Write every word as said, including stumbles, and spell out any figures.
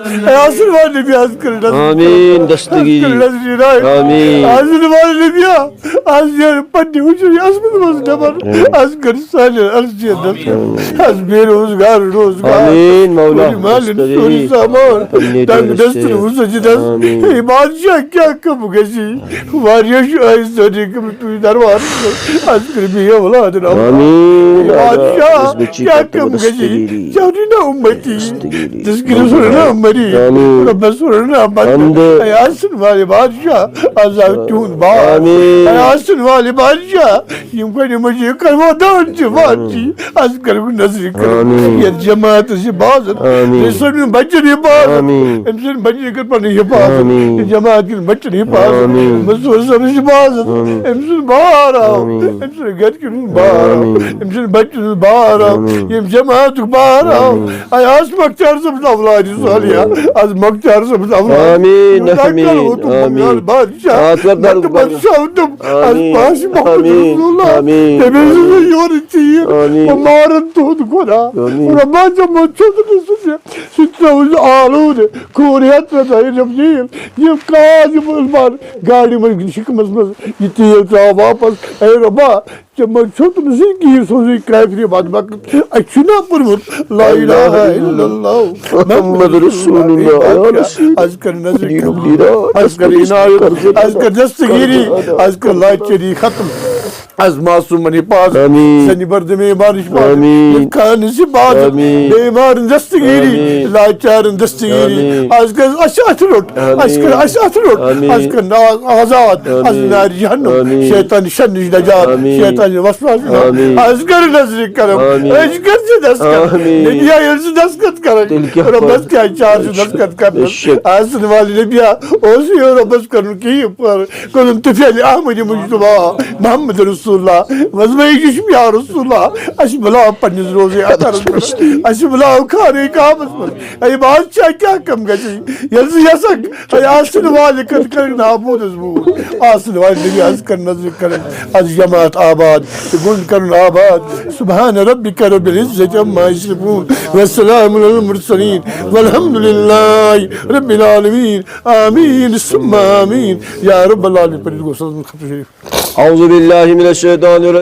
A آسن والہِ نبی، از کر نظر۔ آمین۔ دستگیری۔ از کر نظر عنایت۔ آمین۔ آسن والہِ نبی، از یہ پننہِ حجرِ عظمت منٛز نٮ۪بر۔ آمین۔ از کر سانہِ عرض جنت۔ آمین۔ از بے روزگار روزگار۔ آمین مولا۔ سورِ مالن، دستگیری۔ سورِ سامان۔ پننہِ تنگ دستگیری۔ دستن سجدس۔ آمین۔ اے بادشاہ، کیا کم گژھی؟ واریاہ چھِ آیہِ سٲری گٔمٕتۍ تُہۍ دربارس منٛز۔ از کٔرۍ مےٚ یہِ اولاد نواب۔ آمین۔ بادشاہ، کیٛاہ کم گژھِ؟ ژےٚ وَنُے نا اُمتی۔ دستگیری۔ دستگیری سُرنا اُمتی۔ آمین۔ رۄبس سُرنا بنٛدٕ۔ بنٛدٕ۔ اے آسن والہِ بادشاہ، از آو تِہُنٛد بار۔ آمین۔ اے آسن والہِ بادشاہ، یِم گۄڈٕ مجھے کروا دان چہِ وان چی۔ از کر نظر کر۔ آمین۔ یتھ جماعتس حفاظت۔ آمین۔ أمۍ سٕنٛدٮ۪ن بچن حفاظت۔ آمین۔ أمۍ سٕنٛدٮ۪ن بچن کر پنٕنۍ حفاظت۔ آمین۔ یہِ جماعت کٮ۪ن بچن حفاظت۔ آمین۔ مزدور صٲبس حفاظت۔ آمین۔ أمۍ سُنٛد بار آو۔ آمین۔ أمۍ سٕنٛدِ گرِکٮ۪ن ہُنٛد بار آو۔ آمین۔ أمۍ سٕنٛدِ بچن ہُنٛد بار آو۔ آمین۔ ییٚمہِ جماعتُک بار آو۔ آمین۔ اے آس مۄختیار صٲبس اولادِ صالحہ۔ آمین۔ از مۄختیار صٲبس اولاد۔ آمین۔ یوٗتاہ آمین۔ کر ووتُم آمین۔ بنگال بادشاہ۔ آ، ژٕ کر مۄختیار بادشاہ ووتُم۔ از آمین۔ پاش محمد آمین۔ رسول اللہ۔ آمین۔ تٔمۍ سٕنٛز یورٕ چیٖز۔ آمین۔ بہٕ مارن تُہُنٛد خۄدا۔ آمین۔ رۄبا ژےٚ منٛز چھُس نہٕ سُہ تہِ۔ سُہ تہِ ترٛٲوٕس آلوٗدٕ۔ خوٗن ہٮ۪تھ ترٛٲوٕس رٔفیٖل۔ یہِ کاج یہِ مُسلمان گاڑِ منٛز شِکمَس منٛز۔ یہِ تیٖل ترٛاو واپس۔ اے رۄبا، ژےٚ منٛز چھُ تِم زندگی سوزٕے کافری بدبخت۔ اَسہِ چھُنہ پوٚرمُت لا الہ الا اللہ محمد رسول اللہ۔ از کر نظر، از کر عنایت، از کر دستگیری، از کر لاچٲری ختم۔ از معصومن حفاظت، آمین۔ سنی بردم ایمان حفاظت، آمین۔ یتھ خانس حفاظت، آمین۔ بیمارن دستگیری، آمین۔ لاچارن دستگیری۔ آمین۔ از کر اَسہِ اَتھٕ روٚٹ، آمین۔ از کر اَسہِ اَتھٕ روٚٹ، آمین۔ از کر ناز آزاد، از آمین۔ نار جہنم، آمین۔ شیطان شر نِش نجات، آمین۔ شیطان وسواس نِش۔ آمین۔ از کر نظر کرم، آمین۔ از کر ژٕ دستخط۔ آمین۔ نبی ییٚلہِ ژٕ دستخط کران، تیٚلہِ کیٛاہ رۄبس پَرٕ؟ کیٛاہ چار چھُ دستخط کرنس؟ بے شک۔ آسن والہِ نبی اوس یہِ رۄبس کرُن کِہیٖنۍ پَرٕ۔ کوٚرُن طفیل احمد مجتبیٰ محمد رسول اللہ۔ وۄنۍ یہِ چھُم یا رسول اللہ، اَسہِ بُلاو پننِس روزے اطہرس منٛز، اَسہِ بُلاو خانہ کعبس منٛز۔ اے بادشاہ، کیٛاہ کم گژھِ؟ ییٚلہِ ژٕ یژھکھ، اے آسن والہِ کتھ کرِ نابود حظ بوٗد۔ آسن والہِ نبی از کر نظر کرن، از جماعت آباد، تہٕ گُنٛڈ کرُن آباد۔ سبحان ربک رب العزة عما یصفون، وسلام علی المرسلین، والحمد للہ رب العالمین۔ آمین ثم آمین۔ یا رب العالمین، پٔرِو گوٚو سا ختم شریف۔ اعوذ باللہ من الشیطان الرجیم۔